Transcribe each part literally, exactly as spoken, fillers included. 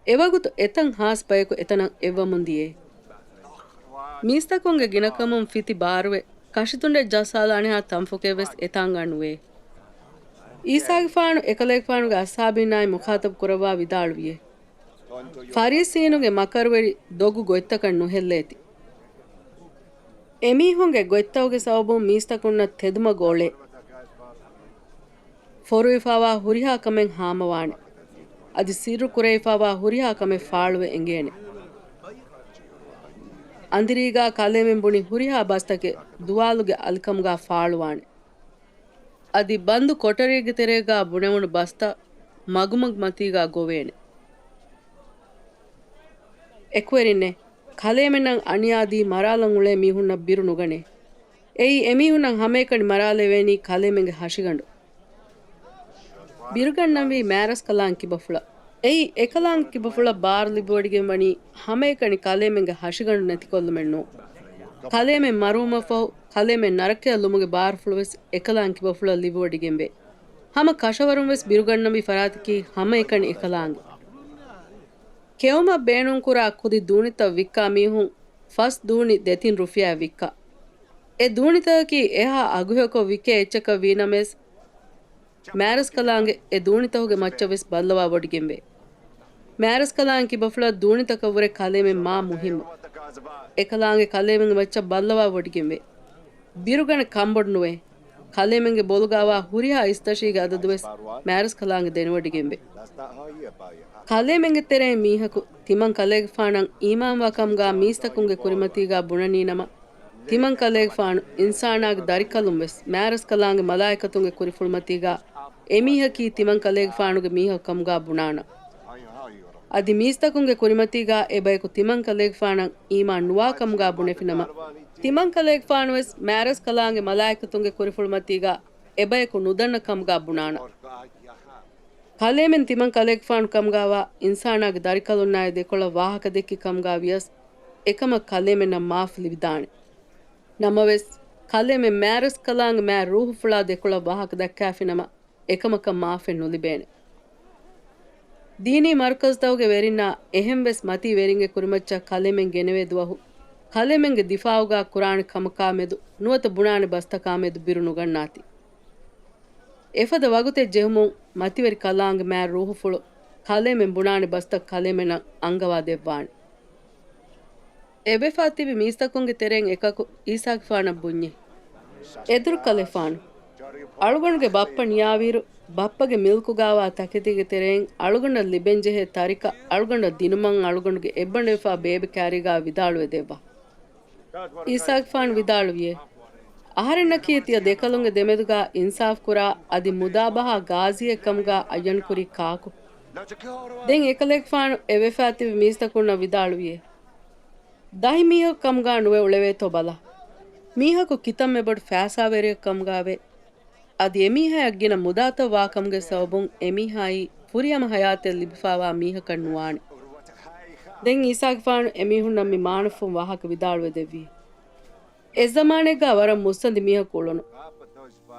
އެވަގުތު އެތަން ހާސް ބަޔަކު އެތަނަށް އެއްވަމުން ދިޔައީ. މީސްތަކުންގެ ގިނަކަމުން ފިތި ބާރުވެ، ކަށިތުނޑެއް ޖައްސާލާނެހާ ތަންފުކެއްވެސް އެތާނގާ ނުވޭ. އީސާގެފާނު އެކަލޭގެފާނުގެ އަޞްޙާބީންނާއި މުޚާޠަބު ކުރައްވާ ވިދާޅުވިއޭ، ފަރީސީނުގެ މަކަރުވެރި ދޮގު ގޮތްތަކަށް ނުހެއްލޭތި. އެމީހުންގެ ގޮތްތަކުގެ ސަބަބުން މީސްތަކުންނަށް ތެދުމަގު އޮޅޭ. ފޮރުވިފާވާ ހުރިހާ ކަމެއް ހާމަވާނެ. އަދި ސިއްރު ކުރެވިފާވާ ހުރިހާ ކަމެއް ފާޅުވެ އެނގޭނެ. އަނދިރީގާ ކަލޭމެން ބުނި ހުރިހާ ބަސްތަކެއް ދުވާލުގެ އަލިކަމުގާ ފާޅުވާނެ. އަދި ބަންދު ކޮޓަރީގެ ތެރޭގާ ބުނެވުނު ބަސްތައް މަގުމަގު މަތީގާ ގޮވޭނެ. އެކުވެރިންނޭ، ކަލޭމެންނަށް އަނިޔާދީ މަރާލަން އުޅޭ މީހުންނަށް ބިރު ނުގަނޭ. އެއީ އެމީހުންނަށް ހަމައެކަނި މަރާލެވޭނީ ކަލޭމެންގެ ހަށިގަނޑު. ބިރުގަންނަންވީ މާރަސްކަލާނގެ ކިބަފުޅަށް. އެއީ އެކަލާނގެ ކިބަފުޅަށް ބާރު ލިބިވޮޑިގެން ވަނީ ހަމައެކަނި ކަލޭމެންގެ ހަށިގަނޑު ނެތިކޮށްލުމެއް ނޫން. ކަލޭމެން މަރުވުމަށްފަހު ކަލޭމެން ނަރަކަޔަށް ލުމުގެ ބާރުފުޅުވެސް އެކަލާނގެ ކިބަފުޅަށް ލިބިވޮޑިގެންވޭ. ހަމަ ކަށަވަރުންވެސް ބިރުގަންނަންވީ ފަރާތަކީ ހަމައެކަނި އެކަލާނގެ. ކެއުމަށް ބޭނުންކުރާ ކުދި ދޫނިތައް ވިއްކާ މީހުން ފަސް ދޫނި ދެތިން ރުފިޔާ ވިއްކާ. އެ ދޫނިތަކަކީ އެހާ އަގުހެޔޮކޮށް ވިއްކޭ އެއްޗަކަށް ވީނަމަވެސް، މާރަސްކަލާނގެ އެ ދޫނިތަކުގެ މައްޗަށްވެސް ބައްލަވާ ވޮޑިގެންވޭ. މާރަސްކަލާނގެ ކިބަފުޅަށް ދޫނިތަކަށްވުރެ ކަލޭމެން މާ މުހިއްމު. އެކަލާނގެ ކަލޭމެންގެ މައްޗަށް ބައްލަވާ ވޮޑިގެންވޭ. ބިރުގަނެ ކަންބޮޑު ނުވޭ. ކަލޭމެންގެ ބޮލުގާވާ ހުރިހާ އިސްތަށީގެ އަދަދުވެސް މާރަސްކަލާނގެ ދެނެވޮޑިގެންވޭ. ކަލޭމެންގެ ތެރެއިން މީހަކު ތިމަން ކަލޭގެފާނަށް އީމާންވާ ކަމުގާ މީސްތަކުންގެ ކުރިމަތީގާ ބުނަނީނަމަ، ތިމަން ކަލޭގެފާނު އިންސާނާގެ ދަރިކަލުންވެސް މާރަސްކަލާނގެ މަލާއިކަތުންގެ ކުރިފުޅުމަތީގާ އެމީހަކީ ތިމަން ކަލޭގެފާނުގެ މީހަކު ކަމުގާ ބުނާނަން. އަދި މީސްތަކުންގެ ކުރިމަތީގާ އެބަޔަކު ތިމަން ކަލޭގެފާނަށް އީމާން ނުވާ ކަމުގާ ބުނެފިނަމަ، ތިމަން ކަލޭގެފާނުވެސް މާރަސްކަލާނގެ މަލާއިކަތުންގެ ކުރިފުޅުމަތީގާ އެބަޔަކު ނުދަންނަ ކަމުގާ ބުނާނަން. ކަލޭމެން ތިމަން ކަލޭގެފާނު ކަމުގާވާ އިންސާނާގެ ދަރިކަލުންނާއި ދެކޮޅަށް ވާހަކަ ދެއްކި ކަމުގާ ވިޔަސް އެކަމަށް ކަލޭމެންނަށް މާފު ލިބިދާނެ. ނަމަވެސް، ކަލޭމެން މާރަސްކަލާނގެ މާތް ރޫހުފުޅާ ދެކޮޅަށް ވާހަކަ ދައްކާފިނަމަ، އެކަމަކަށް މާފެއް ނުލިބޭނެ. ދީނީ މަރުކަޒުތަކުގެ ވެރިންނާ އެހެންވެސް މަތީ ވެރިންގެ ކުރިމައްޗަށް ކަލޭމެން ގެނެވޭ ދުވަހު، ކަލޭމެންގެ ދިފާއުގާ ކުރާނެ ކަމަކާމެދު ނުވަތަ ބުނާނެ ބަސްތަކާމެދު ބިރު ނުގަންނާތި. އެފަދަ ވަގުތެއް ޖެހުމުން މަތިވެރި ކަލާނގެ މާތް ރޫހުފުޅު ކަލޭމެން ބުނާނެ ބަސްތައް ކަލޭމެންނަށް އަންގަވާ ދެއްވާނެ. އެބަފާ ތިބި މީސްތަކުންގެ ތެރެއިން އެކަކު އީސާގެފާނަށް ބުންޏޭ، އެދުރުކަލޭފާނު! އަޅުގަނޑުގެ ބައްޕަ ނިޔާވިއިރު، ބައްޕަގެ މިލްކުގާވާ ތަކެތީގެ ތެރެއިން އަޅުގަނޑަށް ލިބެންޖެހޭ ތަރިކަ އަޅުގަނޑަށް ދިނުމަށް އަޅުގަނޑުގެ އެއްބަނޑުވެފާ ބޭބެ ކާރީގާ ވިދާޅުވެ ދެއްވާ. އީސާގެފާނު ވިދާޅުވިއޭ، އަހަރެންނަކީ ތިޔަ ދެކަލުންގެ ދެމެދުގާ އިންސާފުކުރާ އަދި މުދާބަހާ ގާޒީއެއް ކަމުގާ އައްޔަންކުރީ ކާކު؟ ދެން އެކަލޭގެފާނު އެ ވެފާތިބި މީސްތަކުންނަށް ވިދާޅުވިއޭ، ދަހި މީހަކު ކަމުގާ ނުވެ އުޅެވޭތޯ ބަލަ. މީހަކު ކިތަންމެ ބޮޑު ފައިސާވެރިއަކު ކަމުގާވެ، އަދި އެމީހާއަށް ގިނަ މުދާތައް ވާކަމުގެ ސަބަބުން އެމީހާއީ ފުރިހަމަ ހަޔާތެއް ލިބިފާވާ މީހަކަށް ނުވާނެ. ދެން އީސާގެފާނު އެމީހުންނަށް މި މާނަފުން ވާހަކަ ވިދާޅުވެ ދެއްވި. އެ ޒަމާނެއްގާ ވަރަށް މުއްސަނދި މީހަކު އުޅުނު.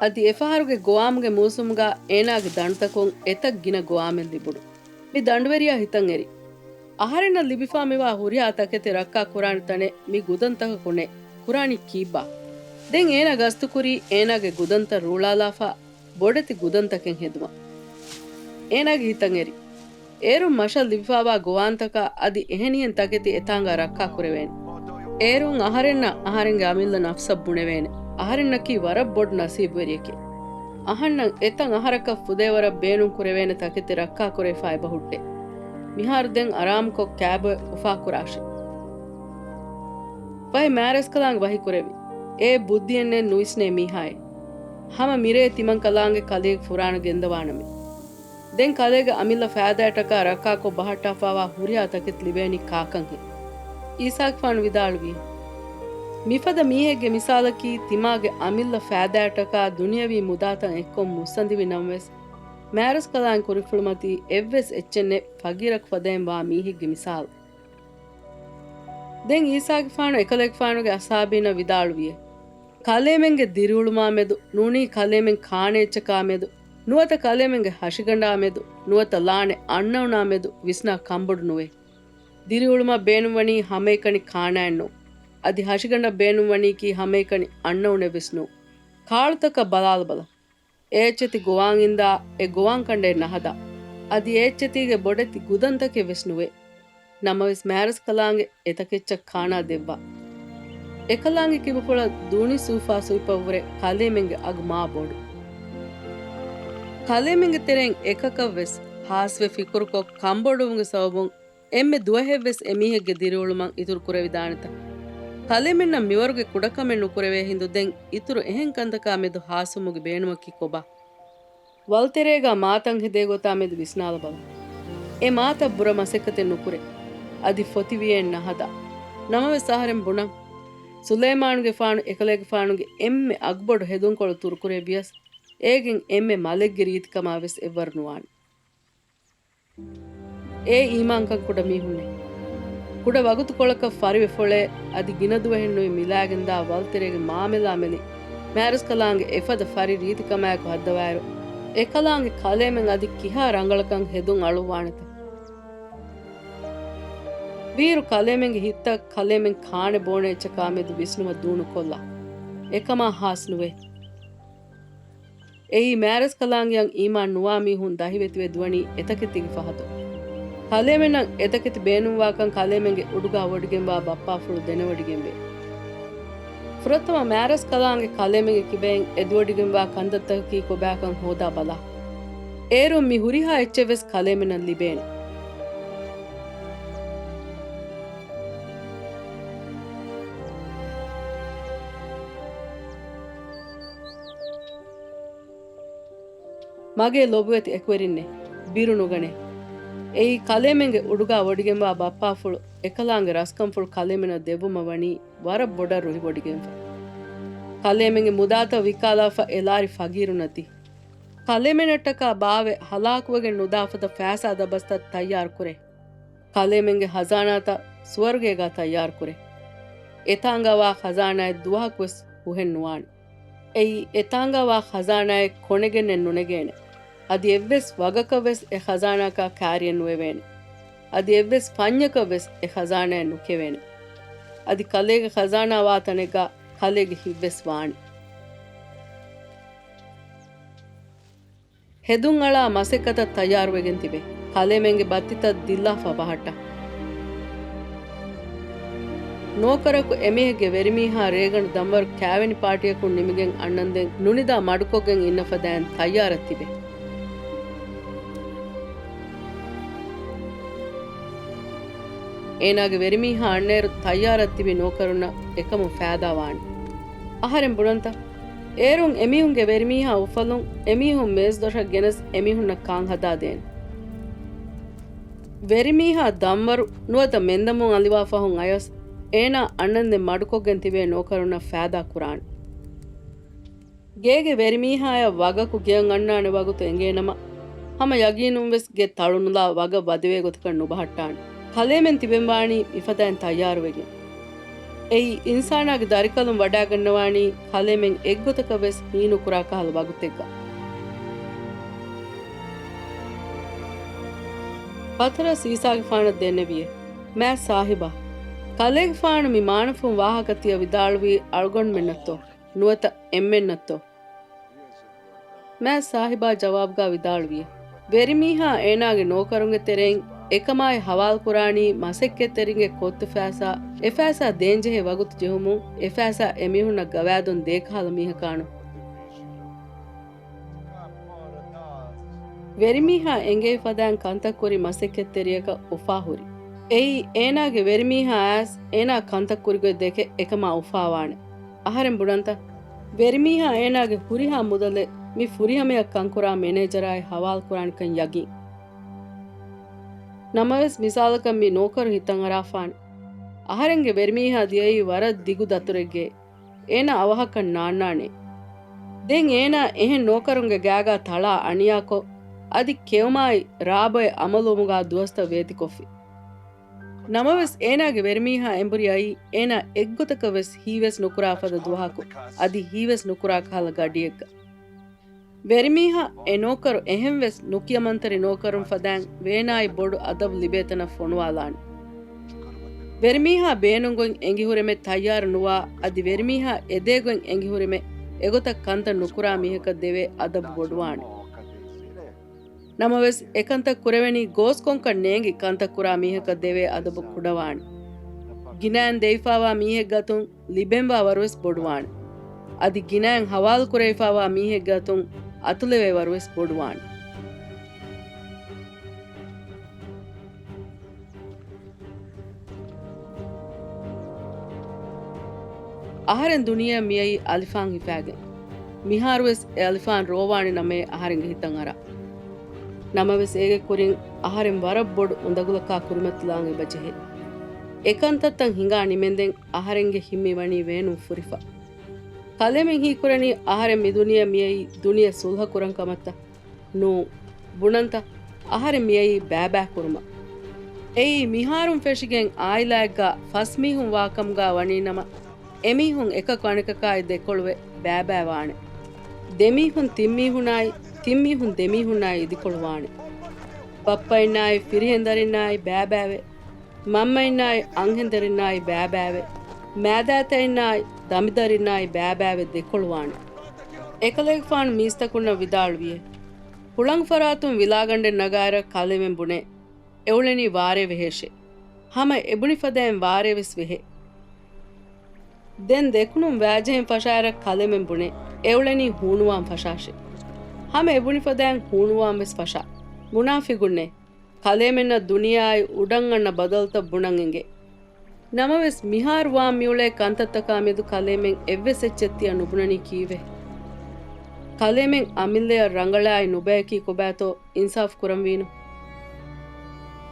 އަދި އެފަހަރުގެ ގޮވާމުގެ މޫސުމުގާ އޭނާގެ ދަނޑުތަކުން އެތައް ގިނަ ގޮވާމެއް ލިބުނު. މި ދަނޑުވެރިޔާ ހިތަށް އެރި، އަހަރެންނަށް ލިބިފާ މިވާ ހުރިހާ ތަކެތި ރައްކާ ކުރާނެ ތަނެއް މި ގުދަންތަކަކު ނެތް. ކުރާނީ ކީއްބާ؟ ދެން އޭނާ ގަސްތުކުރީ އޭނާގެ ގުދަންތައް ރޫޅާލާފާ ބޮޑެތި ގުދަންތަކެއް ހެދުމަށް. އޭނާގެ ހިތަށް އެރި، އޭރުން މަށަށް ލިބިފާވާ ގޮވާންތަކާ އަދި އެހެނިހެން ތަކެތި އެތާނގާ ރައްކާ ކުރެވޭނެ. އޭރުން އަހަރެންނަށް އަހަރެންގެ އަމިއްލަ ނަފްސަށް ބުނެވޭނެ، އަހަރެންނަކީ ވަރަށް ބޮޑު ނަސީބުވެރިއެކޭ. އަހަންނަށް އެތައް އަހަރަކަށް ފުދޭވަރަށް ބޭނުން ކުރެވޭނެ ތަކެތި ރައްކާ ކުރެވިފާ އެބަ ހުއްޓޭ. މިހާރު ދެން އަރާމުކޮށް ކާބޮއެ އުފާކުރާށި. ފަހެ މާރަސްކަލާނގެ ވަހިކުރެއްވި، އޭ ބުއްދިއެއްނެތް ނުވިސްނޭ މީހާއޭ. ހަމަ މިރޭ ތިމަން ކަލާނގެ ކަލޭގެ ފުރާނަ ގެންދަވާނަމޭ. ދެން ކަލޭގެ އަމިއްލަ ފައިދާއަށްޓަކާ ރައްކާކޮށް ބަހައްޓާފާވާ ހުރިހާ ތަކެތި ލިބޭނީ ކާކަންހޭ؟ އީސާގެފާނު ވިދާޅުވި، މިފަދަ މީހެއްގެ މިސާލަކީ ތިމާގެ އަމިއްލަ ފައިދާއަށްޓަކާ ދުނިޔަވީ މުދާތައް އެއްކޮށް މުއްސަނދިވި ނަމަވެސް، މާރަސްކަލާނގެ ކުރިފުޅުމަތީ އެއްވެސް އެއްޗެއްނެތް ފަގީރަކު ފަދައިން ވާ މީހެއްގެ މިސާލު. ދެން އީސާގެފާނު އެކަލޭގެފާނުގެ އަޞްޙާބީންނަށް ވިދާޅުވިއޭ، ކަލޭމެންގެ ދިރިއުޅުމާމެދު ނޫނީ ކަލޭމެން ކާނެ އެއްޗަކާމެދު ނުވަތަ ކަލޭމެންގެ ހަށިގަނޑާމެދު، ނުވަތަ ލާނެ އަންނައުނާމެދު ވިސްނާ ކަންބޮޑު ނުވޭ. ދިރިއުޅުމަށް ބޭނުންވަނީ ހަމައެކަނި ކާނާއެއް ނޫން. އަދި ހަށިގަނޑަށް ބޭނުންވަނީކީ ހަމައެކަނި އަންނައުނެއް ވެސް ނޫން. ކާޅުތަކަށް ބަލާލަބަލަ. އެ އެއްޗެތި ގޮވާން އިންދާ އެ ގޮވާން ކަނޑެއް ނަހަދާ. އަދި އެ އެއްޗެތީގެ ބޮޑެތި ގުދަންތަކެއް ވެސް ނުވޭ. ނަމަވެސް މާރަސްކަލާނގެ އެތަކެއްޗަށް ކާނާ ދެއްވާ. އެކަލާނގެ ކިބަފުޅަށް ދޫނި ސޫފާ ސުއިޕަށްވުރެ ކަލޭމެންގެ އަގު މާ ބޮޑު. ކަލޭމެންގެ ތެރެއިން އެކަކަށް ވެސް ހާސްވެ ފިކުރުކޮށް ކަންބޮޑުވުމުގެ ސަބަބުން އެންމެ ދުވަހެއްވެސް އެމީހެއްގެ ދިރިއުޅުމަށް އިތުރު ކުރެވިދާނެތަ؟ ކަލޭމެންނަށް މިވަރުގެ ކުޑަކަމެއް ނުކުރެވޭ ހިނދު ދެން އިތުރު އެހެން ކަންތަކާ މެދު ހާސްވުމުގެ ބޭނުމަކީ ކޮބާ؟ ވަލުތެރޭގަ މާތަން ހެދޭ ގޮތާ މެދު ވިސްނާލަބަލަ. އެ މާތަށް ބުރަ މަސައްކަތެއް ނުކުރޭ. އަދި ފޮތިވިއޭން ނަހަދާ. ނަމަވެސް އަހަރެން ބުނަން. ސުލައިމާނުގެފާނު އެކަލޭގެފާނުގެ އެންމެ އަގުބޮޑު ހެދުންކޮޅު ތުރުކުރެއްވިޔަސް، އޭގެން އެންމެ މަލެއްގެ ރީތިކަމާ ވެސް އެއްވަރު ނުވާނެ. އޭ އީމާންކަން ކުޑަ މީހުންނޭ. ކުޑަ ވަގުތުކޮޅަކަށް ފަރިވެފޮޅޭ، އަދި ގިނަ ދުވަހެއް ނުވި މިލާގެންދާ ވަލުތެރޭގެ މާމެލާ މެލި، މާރަސްކަލާނގެ އެފަދަ ފަރި ރީތިކަމާއެކު ހައްދަވާއިރު، އެކަލާނގެ ކަލޭމެން އަދި ކިހާ ރަނގަޅަކަން ހެދުން އަޅުއްވާނެތަ؟ ވީއިރު ކަލޭމެންގެ ހިތްތައް ކަލޭމެން ކާނެ ބޯނެ އެއްޗަކާ މެދު ވިސްނުމަށް ދޫނުކޮށްލާ. އެކަމާ ހާސް ނުވޭ. އެއީ މާރަސްކަލާނގެއަށް އީމާން ނުވާ މީހުން ދަހިވެތިވެ ދުވަނީ އެތަކެތީގެ ފަހަތުން. ކަލޭމެންނަށް އެތަކެތި ބޭނުންވާކަން ކަލޭމެންގެ އުޑުގާ ވޮޑިގެންވާ ބައްޕާފުޅު ދެނެވޮޑިގެންވޭ. ފުރަތަމަ މާރަސްކަލާނގެ ކަލޭމެންގެ ކިބައިން އެދިވޮޑިގެންވާ ކަންތައްތަކަކީ ކޮބާކަން ހޯދާ ބަލާ. އޭރުން މި ހުރިހާ އެއްޗެއް ވެސް ކަލޭމެންނަށް ލިބޭނެ. މަގޭ ލޮބުވެތި އެކުވެރިންނޭ، ބިރުނުގަނޭ. އެއީ ކަލޭމެންގެ އުޑުގާ ވޮޑިގެންވާ ބައްޕާފުޅު އެކަލާނގެ ރަސްކަންފުޅު ކަލޭމެނަށް ދެއްވުމަށް ވަނީ ވަރަށް ބޮޑަށް ރުހިވޮޑިގެންފަ. ކަލޭމެންގެ މުދާތައް ވިއްކާލާފަ އެ ލާރި ފަގީރުންނަށް ދީ. ކަލޭމެނަށްޓަކާ ބާވެ ހަލާކުވެގެން ނުދާ ފަދަ ފައިސާ ދަބަސްތައް ތައްޔާރުކުރޭ. ކަލޭމެންގެ ހަޒާނާތައް ސުވަރުގޭގާ ތައްޔާރުކުރޭ. އެތާނގަ ވާ ޚަޒާނާއެއް ދުވަހަކުވެސް ހުހެއް ނުވާނެ. އެއީ އެތާނގަ ވާ ޚަޒާނާއެއް ކޮނެގެންނެއް ނުނެގޭނެ. އަދި އެއްވެސް ވަގަކަށް ވެސް އެ ޚަޒާނާއަކާ ކާރިއެއް ނުވެވޭނެ. އަދި އެއްވެސް ފަންޏަކަށް ވެސް އެ ޚަޒާނާއެއް ނުކެވޭނެ. އަދި ކަލޭގެ ޚަޒާނާ ވާ ތަނެއްގަ ކަލޭގެ ހިތްވެސް ވާނެ. ހެދުން އަޅާ މަސައްކަތަށް ތައްޔާރުވެގެން ތިބޭ. ކަލޭމެންގެ ބައްތިތައް ދިއްލާފަ ބަހައްޓާ. ނޯކަރަކު އެމީހެއްގެ ވެރިމީހާ ރޭގަނޑު ދަންވަރު ކާވެނި ޕާޓީއަކުން ނިމިގެން އަންނަންދެން ނުނިދާ މަޑުކޮށްގެން އިންނަ ފަދައިން ތައްޔާރަށް ތިބޭ. އޭނާގެ ވެރިމީހާ އަންނައިރު ތައްޔާރަށް ތިބި ނޯކަރުންނަށް އެކަމުން ފައިދާ ވާނެ. އަހަރެން ބުނަންތަ؟ އޭރުން އެމީހުންގެ ވެރިމީހާ އުފަލުން އެމީހުން މޭޒުދޮށަށް ގެނެސް އެމީހުންނަށް ކާން ހަދާދޭނެ. ވެރިމީހާ ދަންވަރު ނުވަތަ މެންދަމުން އަލިވާ ފަހުން އަޔަސް އޭނާ އަންނަންދެން މަޑުކޮށްގެން ތިބޭ ނޯކަރުންނަށް ފައިދާ ކުރާނެ. ގޭގެ ވެރިމީހާޔަށް ވަގަކު ގެއަށް އަންނާނެ ވަގުތު އެނގޭނަމަ، ހަމަ ޔަގީނުންވެސް ގެ ތަޅުނުލާ ވަގަށް ވަދެވޭ ގޮތަކަށް ނުބަހައްޓާނެ. ކަލޭމެން ތިބެންވާނީ މިފަދައިން ތައްޔާރުވެގެން. އެއީ، އިންސާނާގެ ދަރިކަލުން ވަޑާގަންނަވާނީ ކަލޭމެން އެއްގޮތަކަށް ވެސް ހީނުކުރާ ކަހަލަ ވަގުތެއްގަ. ފަތަރަސް އީސާގެފާނަށް ދެންނެވިއޭ، މާތް ސާހިބާ، ކަލޭގެފާނު މި މާނަފުން ވާހަކަ ތިޔަ ވިދާޅުވީ އަޅުގަނޑުމެންނަށްތޯ؟ ނުވަތަ އެންމެންނަށްތޯ؟ މާތް ސާހިބާ ޖަވާބުގާ ވިދާޅުވިއޭ، ވެރިމީހާ އޭނާގެ ނޯކަރުންގެ ތެރެއިން އެކަމާއި ހަވާލުކުރާނީ މަސައްކަތްތެރިންގެ ކޮށްދި ފައިސާ، އެ ފައިސާ ދޭންޖެހޭ ވަގުތު ޖެހުމުން އެ ފައިސާ އެމީހުންނަށް ގަވާއިދުން ދޭކަހަލަ މީހަކާނު. ވެރިމީހާ އެނގޭ ފަދައިން ކަންތައް ކުރި މަސައްކަތްތެރިޔަކަށް އުފާ ހުރި. އެއީ، އޭނާގެ ވެރިމީހާ އައިސް އޭނާ ކަންތައް ކުރިގޮތް ދެކެ އެކަމާ އުފާވާނެ. އަހަރެން ބުނަންތަ؟ ވެރިމީހާ އޭނާގެ ހުރިހާ މުދަލެއް މި ފުރިހަމަޔަށް ކަންކުރާ މެނޭޖަރާއި ހަވާލުކުރާނެކަން ޔަގީން. ނަމަވެސް މިސާލަކަށް މި ނޯކަރު ހިތަށް އަރާފާނެ. އަހަރެންގެ ވެރިމީހާ ދިޔައީ ވަރަށް ދިގު ދަތުރެއްގެ. އޭނާ އަވަހަކަށް ނާންނާނެ. ދެން އޭނާ އެހެން ނޯކަރުންގެ ގާގާ ތަޅާ އަނިޔާކޮށް، އަދި ކެއުމާއި ރާބޮއެ އަމަލުވުމުގާ ދުވަސްތައް ވޭތިކޮށްފި. ނަމަވެސް އޭނާގެ ވެރިމީހާ އެނބުރި އައީ އޭނާ އެއްގޮތަކަށް ވެސް ހީވެސް ނުކުރާ ފަދަ ދުވަހަކު، އަދި ހީވެސް ނުކުރާ ކަހަލަ ގަޑިއެއްގަ. ވެރިމީހާ އެ ނޯކަރު އެހެންވެސް ނުކިޔަމަންތެރި ނޯކަރުން ފަދައިން ވޭނާއި ބޮޑު އަދަބު ލިބޭތަނަށް ފޮނުވާލާނެ. ވެރިމީހާ ބޭނުންގޮތް އެނގިހުރެމެ ތައްޔާރު ނުވާ، އަދި ވެރިމީހާ އެދޭގޮތް އެނގިހުރެމެ އެގޮތަށް ކަންތައް ނުކުރާ މީހަކަށް ދެވޭ އަދަބު ބޮޑުވާނެ. ނަމަވެސް އެކަންތައް ކުރެވެނީ ގޯސްކޮންކަން ނޭނގި ކަންތައް ކުރާ މީހަކަށް ދެވޭ އަދަބު ކުޑަވާނެ. ގިނައިން ދެވިފާވާ މީހެއްގެ އަތުން ލިބެންވާ ވަރުވެސް ބޮޑުވާނެ. އަދި ގިނައިން ހަވާލު ކުރެވިފާވާ މީހެއްގެ އަތުން އަތުލެވޭ ވަރުވެސް ބޮޑުވާނެ. އަހަރެން ދުނިޔެއަށް މިއައީ އަލިފާން ހިފާގެން. މިހާރުވެސް އެ އަލިފާން ރޯވާނެ ނަމޭ އަހަރެންގެ ހިތަށް އަރާ. ނަމަވެސް އޭގެ ކުރިން އަހަރެން ވަރަށް ބޮޑު އުނދަގުލަކާ ކުރިމަތިލާން އެބަޖެހޭ. އެކަންތައްތައް ހިނގާ ނިމެންދެން އަހަރެންގެ ހިތް މިވަނީ ވޭނުން ފުރިފަ. ކަލޭމެން ހީކުރަނީ އަހަރެން މިދުނިޔެއަށް މިއައީ ދުނިޔެ ސުލްހަ ކުރަން ކަމަށްތަ؟ ނޫން. ބުނަންތަ؟ އަހަރެން މިއައީ ބައިބައި ކުރުމަށް. އެއީ މިހާރުން ފެށިގެން އާއިލާއެއްގަ ފަސް މީހުން ވާކަމުގަ ވަނީނަމަ، އެމީހުން އެކަކު އަނެކަކާއި ދެކޮޅުވެ ބައިބައި ވާނެ. ދެމީހުން ތިންމީހުނާއި، ތިންމީހުން ދެމީހުންނާއި އިދިކޮޅު ވާނެ. ބައްޕައިންނާއި ފިރިހެންދަރިންނާއި ބައިބައިވެ، މަންމައިންނާއި އަންހެންދަރިންނާއި ބައިބައިވެ، މާދާތައިންނާއި ދަމިދަރިންނާއި ބައިބައިވެ ދެކޮޅުވާނެ. އެކަލޭގެފާނު މީސްތަކުންނަށް ވިދާޅުވިއޭ. ހުޅަނގު ފަރާތުން ވިލާގަނޑެއް ނަގާއިރަށް ކަލޭމެން ބުނޭ، އެއުޅެނީ ވާރޭ ވެހޭށޭ. ހަމަ އެބުނި ފަދައިން ވާރޭ ވެސް ވެހޭ. ދެން ދެކުނުން ވާޖެހެން ފަށާއިރަށް ކަލޭމެން ބުނޭ، އެއުޅެނީ ހޫނުވާން ފަށާށޭ. ހަމަ އެބުނި ފަދައިން ހޫނުވާން ވެސް ފަށާ. މުނާފިގުންނޭ. ކަލޭމެންނަށް ދުނިޔެއާއި އުޑަން އަންނަ ބަދަލުތައް ބުނަން އެނގޭ. ނަމަވެސް މިހާރު ވާން މިއުޅޭ ކަންތައްތަކާ މެދު ކަލޭމެން އެއްވެސް އެއްޗެއް ތިޔަ ނުބުނަނީ ކީއްވެ؟ ކަލޭމެން އަމިއްލަޔަށް ރަނގަޅާއި ނުބަޔަކީ ކޮބާތޯ އިންސާފު ކުރަންވީނު.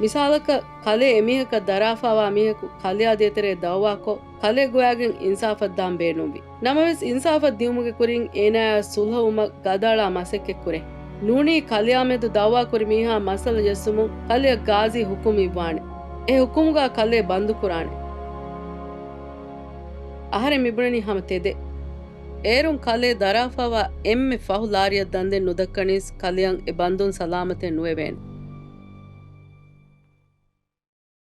މިސާލަކަށް، ކަލޭ އެމީހަކަށް ދަރާފާވާ މީހަކު ކަލެއާ ދޭތެރޭ ދައުވާކޮށް، ކަލޭ ގޮވާގެން އިންސާފަށް ދާން ބޭނުންވި. ނަމަވެސް، އިންސާފަށް ދިއުމުގެ ކުރިން އޭނާޔާ ސުލްހަވުމަށް ގަދައަޅާ މަސައްކަތްކުރޭ. ނޫނީ ކަލެއާ މެދު ދައުވާކުރި މީހާ މައްސަލަ ޖެއްސުމުން ކަލެއަށް ގާޒީ ހުކުމް އިއްވާނެ. އެ ހުކުމުގާ ކަލޭ ބަންދުކުރާނެ. އަހަރެން މިބުނަނީ ހަމަ ތެދެއް. އޭރުން ކަލޭ ދަރާފާވާ އެންމެ ފަހު ލާރިއަށް ދަންދެން ނުދައްކަނީސް ކަލެއަށް އެ ބަންދުން ސަލާމަތެއް ނުވެވޭނެ.